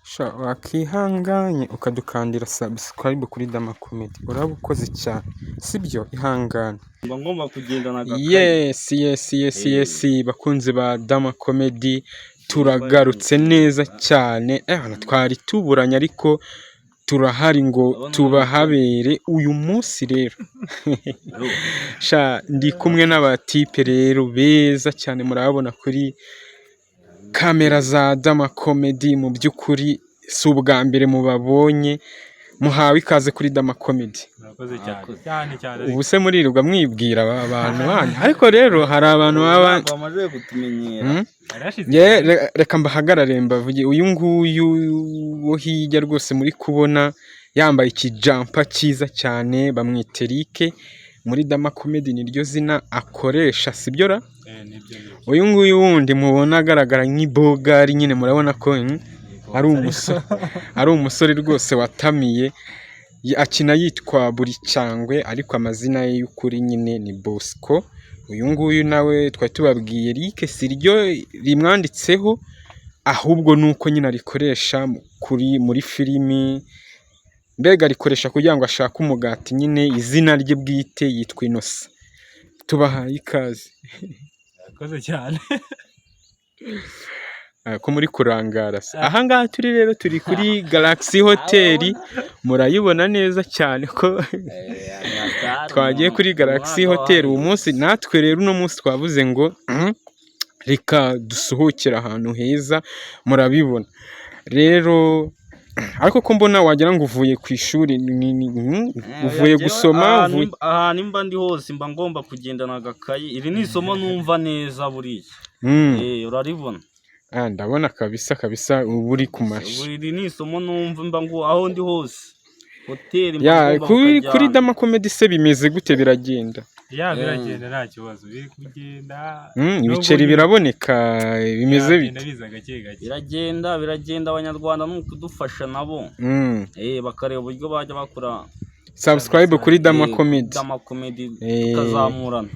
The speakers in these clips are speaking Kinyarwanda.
Sha, wakihanganye ukadukandira subscribe kuri Dama Comedy, uraba ukoze cyane, sibyo? Ihangane. Mba ngomba kugendana agakayi. Yes, bakunzi ba Dama Comedy, turagarutse neza cyane. Twari tuburanye ariko turahari ngo tubahabere uyu munsi. Rero sha, ndi kumwe n'abatipe rero beza cyane, murababona kuri kamera za Dama Comedy. Mu by'ukuri si ubwa mbere mubabonye, muhawe ikaze kuri Dama Comedy. Murakoze cyane cyane cyane. Ubu se muririrwa mwibwira aba bantu banyu? Ariko rero hari abantu baba Ntabwo bamaze kutumenyera. Yarashize. Reka mbahagarare mbavuge. Uyu nguyu wo hirya rwose muri kubona yambaye ikijampa cyiza cyane, bamwita Eric muri Dama Comedy, niryo zina akoresha, sibyo ra? Eh, nibyo nibyo. Uyu nguyu wundi mubona agaragara nk'ibogari nyine, murabona ko ari umusore rwose watamiye. Akina yitwa Buri Cyangwe, ariko amazina ye y'ukuri nyine ni Bosco. Uyu nguyu nawe twari tubabwiye, Eric, si ryo rimwanditseho, ahubwo ni uko nyine arikoresha kuri muri filimi, mbega arikoresha kugira ngo ashake umugati nyine. Izina rye bwite yitwa Innocent. Tubahaye ikaze. Murakoze cyane. Ah, ko muri kurangara se? Ahangaha turi rero, turi kuri Galaxy Hotel, murayibona neza cyane ko twagiye kuri Galaxy Hotel uyu munsi. Natwe rero uno munsi twavuze ngo reka dusohokere ahantu heza." Murabibona rero. Ariko ko mbona wagira ngo uvuye ku ishuri, uvuye gusoma, uvuye Ahantu mba ndi hose mba ngomba kugendana agakayi. Iri ni isomo numva neza buriya. Eh, uraribona? Ah, ndabona kabisa kabisa uba uri ku mashi. Ubu iri ni isomo numva mba ngo aho ndi hose hoteli mba Ya, ngomba kuri kukajyana. Dama Comedy se bimeze gute, biragenda? Ya, biragenda, nta kibazo, biri kugenda. Ibiceri biraboneka, bimeze Biragenda bite? biza gake gake. Biragenda, biragenda. Abanyarwanda ni ukudufasha nabo, bakareba uburyo bajya bakora Subscribe kuri Dama Comedy. Dama Comedy, tukazamurana.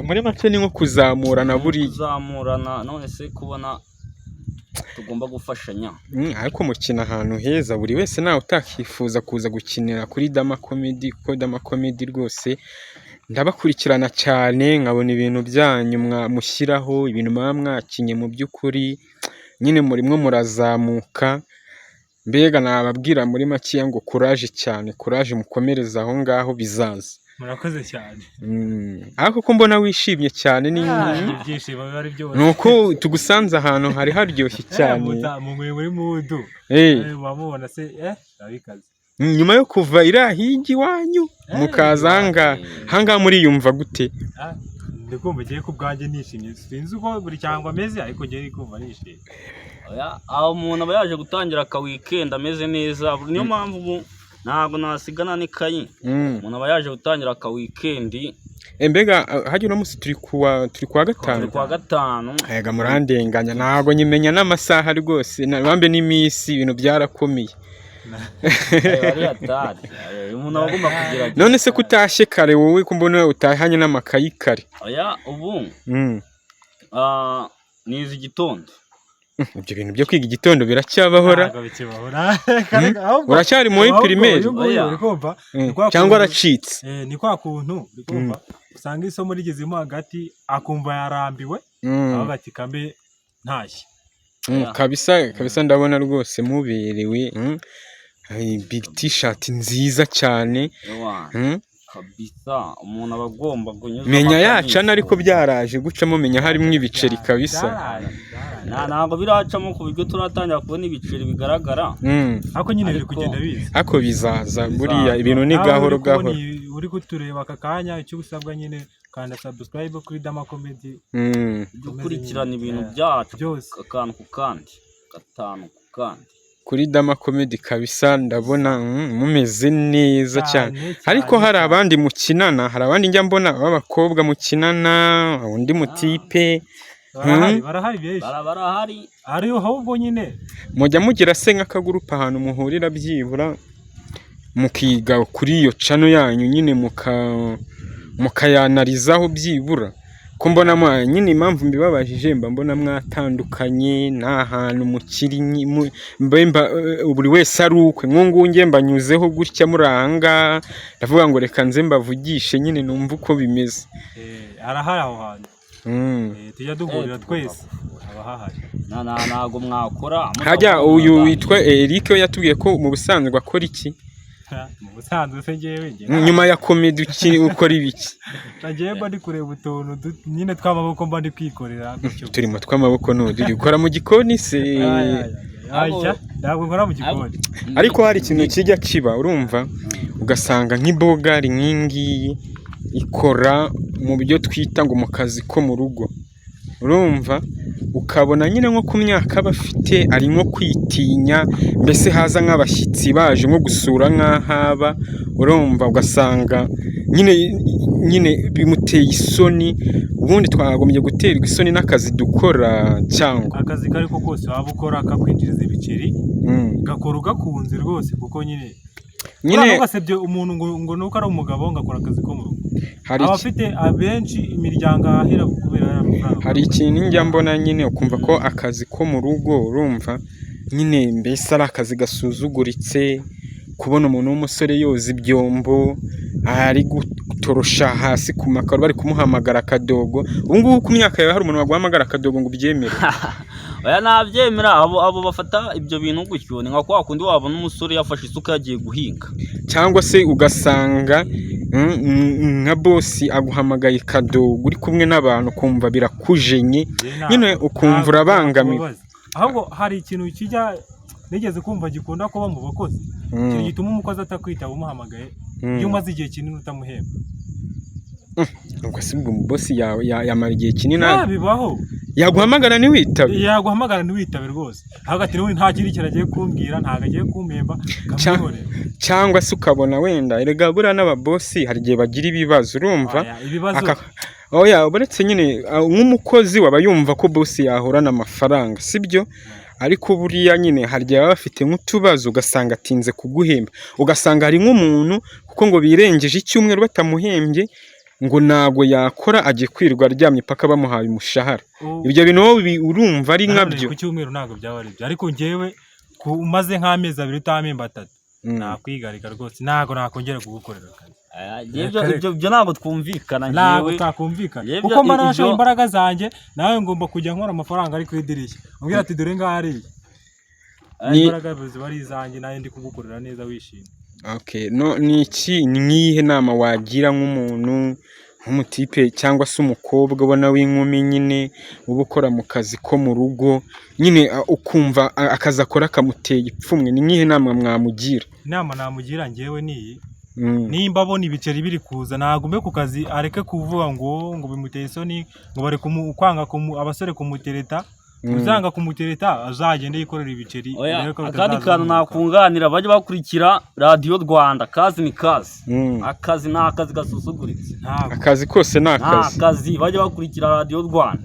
Muri make ni nko kuzamurana buriya. Kuzamurana, none se kubona tugomba gufashanya. Ariko mukina ahantu heza, buri wese nawe utakifuza kuza gukinira kuri Dama Comedy, kuko Dama Comedy rwose ndabakurikirana cyane, nkabona ibintu byanyu mushyiraho, ibintu muba mwakinye. Mu by'ukuri nyine murimwo murazamuka. Mbega nababwira muri makeya ngo courage cyane, courage, mukomereze aho ngaho, bizaza. Murakoze cyane. Ariko ko mbona wishimye cyane, ni Ah, ibyishimo biba ari byose. Ni uko tugusanze ahantu hari haryoshye cyane. Munyweye muri mood. Muba mubona se, biba bikaze. Nyuma yo kuva iriya hirya iwanyu mukaza ahangaha, ahangaha muriyumva gute? Ah, ndi kumva ngiye ku bwanjye nishimye. Sinzi uko buri cyangwa ameze, ariko ngiye ndi kumva nishimye. Oya, aho umuntu aba yaje gutangira aka weekend ameze neza, niyo mpamvu ubu ntabwo nasigana n'ikayi. Umuntu aba yaje gutangira aka weekend. Mbega hajya uno munsi turi kuwa gatanu? Turi kuwa gatanu. Ega murandenganya, ntabwo nyimenya n'amasaha rwose, bambe n'iminsi, ibintu byarakomeye. Ari hatari. Umuntu aba agomba kugerageza. None se ko utashye kare wowe, ko mbona utahanye n'amakayi kare? Oya, ubu nize igitondo. Ibyo bintu byo kwiga igitondo biracyabahora? Ntabwo bikibahora. Ahubwo Uracyari muri ahubwo primaire? uyu nguyu Oya. uri kumva, ni kwa Cyangwa kuntu- aracitse? Ni kwa kuntu uri kumva usanga isomo rigezemo hagati akumva yarambiwe, avuga ati kambe ntashye. Kabisa kabisa, ndabona rwose muberewe. Ay, big T-shirt nziza cyane. Ewa, kabisa umuntu aba agomba kunyuzamo Menya yacana, ariko akanifuza. byaraje gucamo, menya harimo ibiceri kabisa. Byaraje, byaraje. Ntabwo biracamo ku buryo turatangira kubona ibiceri bigaragara. Ariko nyine biri kugenda biza. Ariko bizaza buriya, ibintu ni Nawe gahoro uri kubona gahoro. Uri kutureba aka kanya, icyo usabwa nyine, kanda subscribe kuri Dama Comedy. Dukurikirana ibintu byacu Byose. akantu ku kandi, gatanu ku kandi. Kuri Dama Comedy kabisa, ndabona mumeze neza cyane. Cyane, Ariko cyane, hari cyane. abandi mukinana, hari abandi njya mbona b'abakobwa mukinana, undi mutipe. Barahari, barahari benshi. Barahari. Ari ahubwo nyine. Mujya mugira se nk'akagurupe ahantu muhurira, byibura mukiga kuri iyo channel yanyu nyine, mukayanarizaho byibura? Ko mbona nyine impamvu mbibabajije, mba mbona mwatandukanye, nta hantu mukiri, buri wese ari ukwe. Nk'ubu njye mbanyuzeho gutya muri aha ngaha, ndavuga ngo reka nze mbavugishe nyine numve uko bimeze. Arahari aho hantu. Tujya duhurira twese, haba hahari. Ntago mwakora Hajya mutavuga uyu mwaganira. witwa Eric we yatubwiye ko mu busanzwe akora iki? Mu busanzwe se njyewe njye Nyuma ya comedy ukora ibiki? Nagiye mba ndi kureba utuntu nyine tw'amaboko, mba ndi kwikorera gutyo. Uturimo tw'amaboko ntuduri ukora mu gikoni se? Ay, ay, ay, ay, ntabwo nkora mu gikoni. Ariko hari ikintu kijya kiba, urumva, ugasanga nk'ibogari nk'ingiyi ikora mu byo twita ngo mu kazi ko mu rugo, urumva, ukabona nyine nko ku myaka aba afite ari nko kwitinya, mbese haza nk'abashyitsi baje nko gusura nk'ahaba, urumva, ugasanga nyine bimuteye isoni. Ubundi twagombye guterwa isoni n'akazi dukora cyangwa Akazi kari ko kose waba ukora kakwinjiriza ibiceri, gakora ugakunze rwose, kuko nyine Nyine ntugasebye umuntu ngo nuko ari umugabo ngo akora akazi ko mu rugo. Hari Aba afite abenshi imiryango ahahira kubera ariya mafaranga. Hari ikintu njya mbona nyine, ukumva ko akazi ko mu rugo, urumva nyine, mbese ari akazi gasuzuguritse. Kubona umuntu w'umusore yoza ibyombo, ari gutorosha hasi ku makaro, bari kumuhamagara akadogo. Ubu ngubu ku myaka yawe hari umuntu waguhamagara akadogo ngo ubyemere? Oya, nabyemera. Abo bafata ibyo bintu gutyo ni nka kwa kundi wabona umusore yafashe isuka yagiye guhinga. Cyangwa se ugasanga nka bosi aguhamagaye kadogo uri kumwe n'abantu, ukumva birakujenye. Njye Nyine ukumva ntabwo urabangamiwe. byakubabaza. Ahubwo hari ikintu kijya nigeze kumva gikunda kuba mu bakozi, ikintu gituma umukozi atakwitaba umuhamagaye, iyo umaze igihe kinini utamuhemba. Ubwo si ubwo bosi yawe yamara igihe kinini Bibaho. yaguhamagara ntiwitabe? Yaguhamagara ntiwitabe rwose, ahubwo ati n'ubundi nta kindi kintu agiye kumbwira, ntabwo agiye kumpemba, kamwihorera. Cyangwa se ukabona wenda erega buriya n'ababosi hari igihe bagira ibibazo, urumva. Oya, ibibazo Oya, uretse nyine nk'umukozi waba yumva ko bosi yahorana amafaranga, sibyo? Ariko buriya nyine hari igihe baba bafite nk'utubazo, ugasanga atinze kuguhemba, ugasanga hari nk'umuntu kuko ngo birengeje icyumweru batamuhembye, ngo ntago yakora, agiye kwirirwa aryamye paka bamuhaye umushahara. Ibyo bintu wowe urumva ari Nanone nkabyo? Ku cyumweru ntabwo byaba ari ibyo, ariko njyewe umaze nk'amezi 2 utampemba 3, nakwigarika rwose, ntabwo nakongera kugukorera akazi. Aya, ibyo ntabwo twumvikana. Ntabwo Njyewe twakumvikana, Njyewe kuko mba narashoye imbaraga zanjye, nawe ngomba kujya nkora amafaranga ari ku idirishya umbwira ati dore ngaho ariya. Imbaraga ziba ari izanjye, nawe ndi kugukorera neza wishimye. Okay, no ni iki, ni nk'iyihe nama wagira nk'umuntu nk'umutipe cyangwa se umukobwa ubona w'inkumi nyine uba ukora mu kazi ko mu rugo nyine, ukumva akazi akora kamuteye ipfunwe? Ni nk'iyihe nama mwamugira? Inama namugira njyewe ni iyi: nimba abona ibiceri biri kuza, nagume ku kazi, areke kuvuga ngo bimuteye isoni, ngo bari kwanga abasore kumutereta. Uzanga kumutereta azagende yikorera ibiceri, Oya, urebe ko akandi bitazaza kantu bimugaruka. nakunganira, bajye bakurikira Radiyo Rwanda, kazi ni kazi. Akazi ni akazi gasuzuguritse? Ntabwo. Akazi kose ni Nta akazi. kazi, bajye bakurikira Radiyo Rwanda.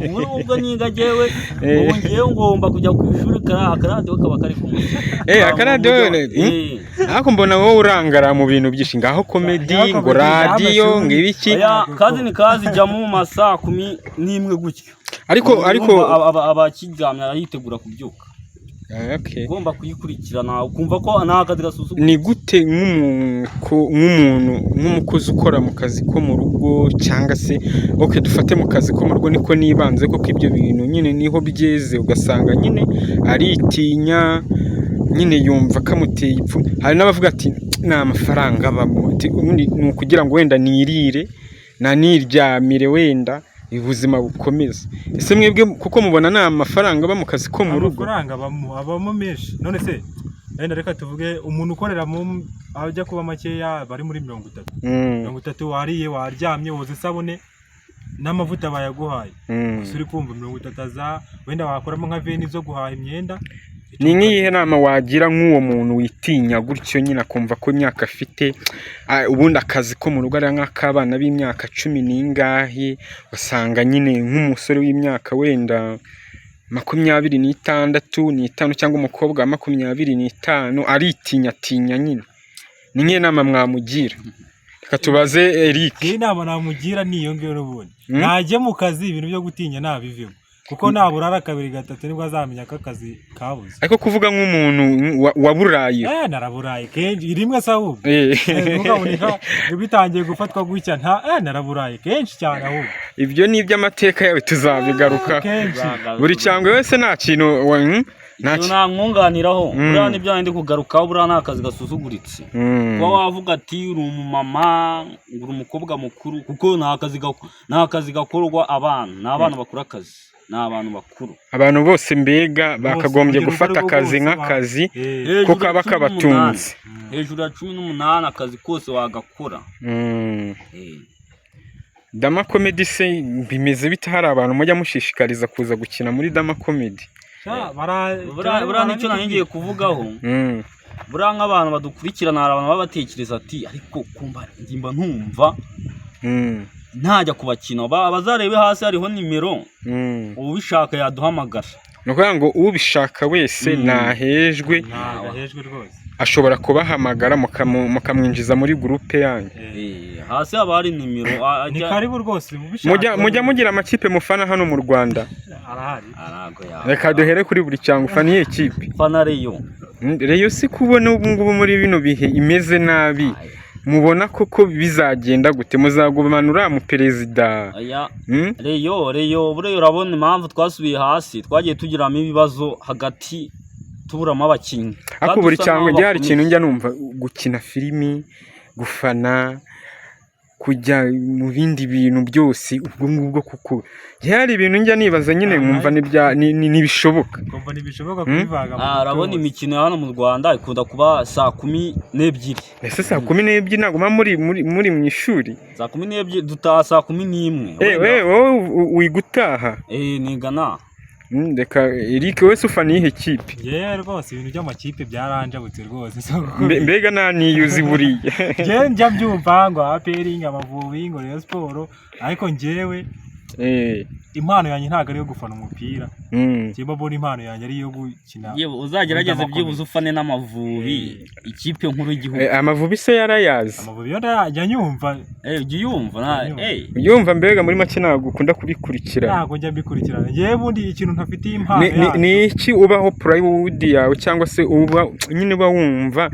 Ubu ubwo niga njyewe, ubu ngewe ngomba kujya ku ishuri, kariya akaradiyo kaba kari ku mutwe. Akaradiyo, ariko mbona wowe urangara mu bintu byinshi, ngaho comedy, Ngaho ngo comedy, radiyo, amashuri. ngo ibiki. Oya, kazi ni kazi ijyamo mu ma 11:00 gutyo. Ariko Urumva aba akiryamye arayitegura kubyuka. Okay. Ugomba kuyikurikirana ukumva ko nta kazi gasuzuguritse. Ni gute nk'umuntu nk'umukozi ukora mu kazi ko mu rugo, cyangwa se okay, dufate mu kazi ko mu rugo niko nibanze, kuko ibyo bintu nyine niho byeze, ugasanga nyine aritinya, nyine yumva kamuteye ipfunwe. Hari n'abavuga ati nta mafaranga abamo, ati ubundi ni ukugira ngo wenda nirire naniryamire, wenda ubuzima bukomeze. Ese mwebwe kuko mubona nta mafaranga aba mu kazi ko mu rugo? Amafaranga abamo menshi. None se wenda reka tuvuge umuntu ukorera mu ajya kuba makeya bari muri 30, 30 wariye, waryamye, woza isabune n'amavuta bayaguhaye, gusa uri kumva 30 aza wenda wakoramo nka 20 zo guhaha imyenda. Ni nk'iyihe nama wagira nk'uwo muntu witinya gutyo nyine, akumva ko imyaka afite, ubundi akazi ko mu rugo ari nk'ak'abana b'imyaka cumi n'ingahe, usanga nyine nk'umusore w'imyaka wenda 26, 5, cyangwa umukobwa wa 25 aritinyatinya nyine? Ni nk'iyihe nama mwamugira? Reka tubaze Eric. Iyi inama namugira ni iyo ngiyo n'ubundi. Najye mu kazi, ibintu byo gutinya ntabivemo, kuko naburara kabiri gatatu nibwo azamenya ko akazi kabuze. Ariko kuvuga nk'umuntu waburaye. Naraburaye kenshi, rimwe se ahubwo. Ntukaboneka bitangiye gufatwa gutya, nta naraburaye kenshi cyane ahubwo. Ibyo ni iby'amateka yawe, tuzabigaruka. Kenshi. Buri cyangwa wese nta kintu nta Ikintu namwunganiraho, buriya nibyo ndi kugarukaho, buriya ni akazi gasuzuguritse. Kuba wavuga ati uri umumama, ngo uri umukobwa mukuru, kuko ni akazi gakorwa abana, ni abana bakora akazi, ni abantu bakuru. Abantu bose mbega bakagombye urugero gufata urwo arirwo akazi rwose nk'akazi, Hejuru ko ya kaba 18. kabatunze. Hejuru ya 18 akazi kose wagakora. Dama Comedy se bimeze bite? Hari abantu mujya mushishikariza kuza gukina muri Dama Comedy? Sha, Buriya nicyo nari ngiye kuvugaho. Buriya nk'abantu badukurikirana, hari abantu baba batekereza ati ariko kumva ngimba ntumva ntajya kubakina. Bazarebe hasi hariho nimero, ubishaka yaduhamagara. Ni ukuvuga ngo ubishaka wese ntahejwe. Ntabwo ahejwe rwose. Ashobora kubahamagara mukamwinjiza muri groupe yanyu. Hasi haba hari nimero Ni ajya karibu rwose ubishaka. Mujya mugira amakipe mufana hano mu Rwanda? Arahari. Ntabwo yaba. Reka duhere kuri buri cyangwa ufana iyihe kipe? Fana Rayon. Rayon si kubona ubu ngubu muri bino bihe imeze nabi, mubona koko bizagenda gute? Muzagumana uriya mu perezida? Aya. Mm? Rayon buriya urabona impamvu twasubiye hasi, twagiye tugiramo ibibazo hagati, tuburamo abakinnyi. Ariko Kandi buri usa cyangwa naho njye hari bakomeye. ikintu njya numva: gukina filimi, gufana, kujya mu bindi bintu byose, ubwo ngubwo, kuko njye hari ibintu njya nibaza nyine nkumva ntibishoboka. Kumva ntibishoboka kubivanga mu Ah, mutwe urabona wose. imikino ya hano mu Rwanda ikunda kuba saa 12. Ese saa 12 ntabwo muba muri mu ishuri? Saa 12 dutaha saa 11. We wowe wiga utaha? Nigana. Reka Eric wese, ufana iyihe kipe? Njyewe rwose ibintu by'amakipe byaranjabutse rwose. So, Mbega nta niyuzi buriya. Njyewe njya mbyumva ngo APR, ngo Amavubi, ngo Rayon Sport, ariko njyewe impano yanjye ntabwo ari iyo gufana umupira. Njyewe mbona impano yanjye ari iyo gukina. Yewe, uzagerageze Muri byibuze ufane n'Amavubi, ikipe nkuru y'igihugu. Amavubi se yarayazi? Amavubi yo njya nyumva. Ujya uyumva Njya Yumva mbega muri make ntabwo ukunda kubikurikirana. Ntabwo njya mbikurikirana njyewe, ubundi ikintu ntafitiye impano Ni yacyo. iki ubaho proud yawe, cyangwa se uba nyine uba wumva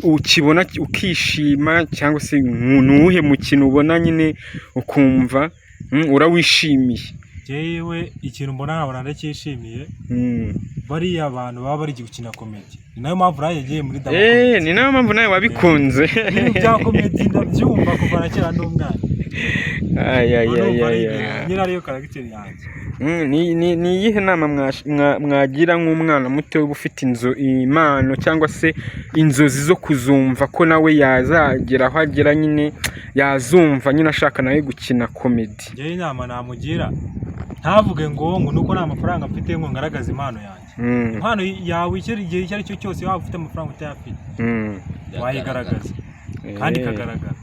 ukibona ukishima, cyangwa se ni uwuhe mukino ubona nyine ukumva urawishimiye? Njyewe ikintu mbona nkabona ndacyishimiye, bariya abantu baba bari gukina comedy, ni nayo mpamvu nanjye ngiye muri Dama Comedy. Ni nayo mpamvu nawe wabikunze. Ibintu bya comedy ndabyumva kuva na kera ndi umwana. Ay, ay, ay, Urumva ari ay, ibintu ay. nyine ariyo caractère yanjye. Ni iyihe nama mwagira nk'umwana muto uba ufite inzu impano cyangwa se inzozi zo kuzumva ko nawe yazagera aho agera nyine, yazumva nyine ashaka nawe gukina comedy? Njyewe inama namugira, ntavuge ngo nuko nta mafaranga mfite ngo ngaragaze impano yanjye. Impano yawe igihe icyo ari cyo cyose, waba ufite amafaranga utayafite, wayigaragaza kandi ikagaragara.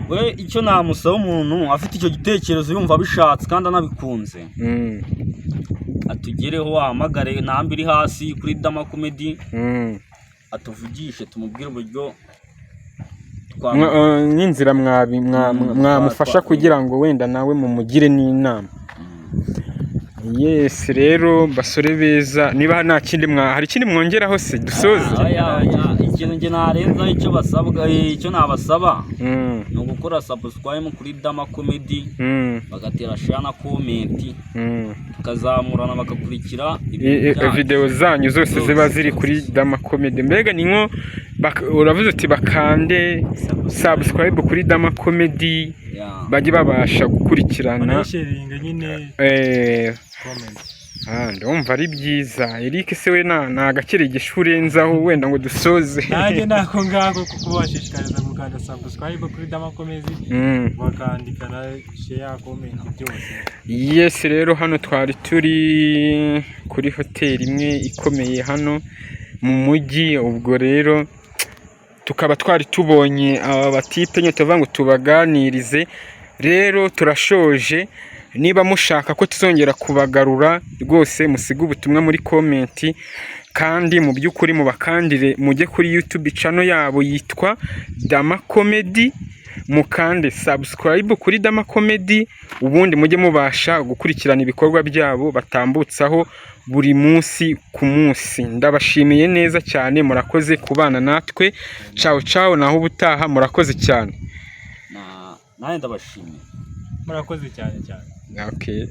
We icyo namusaba, umuntu afite icyo gitekerezo, yumva abishatse kandi anabikunze, atugereho, ahamagare namba iri hasi kuri Dama Comedy, atuvugishe, tumubwire uburyo N'inzira mwamufasha kugira ngo wenda nawe mumugire n'inama. Yes, rero basore beza, niba nta kindi hari ikindi mwongeraho se dusoze? Oya, oya, ikintu njye narenzaho, icyo basabwa, icyo nabasaba ni ugukora subscribe kuri Dama Comedy, bagatera share na comment, tukazamurana, bagakurikira ibintu byacu. Video zanyu zose Zose, ziba ziri kuri zose. Dama Comedy. Mbega ni nko uravuze uti bakande subscribe kuri Dama Comedy, bajye babasha gukurikirana. Banayisharinga nyine, comment. Ah, ndumva ari byiza. Eric se we nta agakirigisho urenzaho wenda ngo dusoze? Nanjye nako ngako, kuko bashishikariza gukanda subscribe kuri Dama Comedy, bakandika na share, comment, byose. Yes, rero hano twari turi kuri hoteli imwe ikomeye hano mu mujyi. Ubwo rero tukaba twari tubonye aba batipe nyine, tuvuga ngo tubaganirize. Rero turashoje. Niba mushaka ko tuzongera kubagarura rwose, musige ubutumwa muri comment. Kandi mu by'ukuri mubakandire, mujye kuri YouTube channel yabo yitwa Dama Comedy, mukande subscribe kuri Dama Comedy, ubundi mujye mubasha gukurikirana ibikorwa byabo batambutsaho buri munsi ku munsi. Ndabashimiye neza cyane, murakoze kubana natwe. Ciao ciao, naho ubutaha, murakoze cyane. Nanjye ndabashimiye. Murakoze cyane cyane. Okay.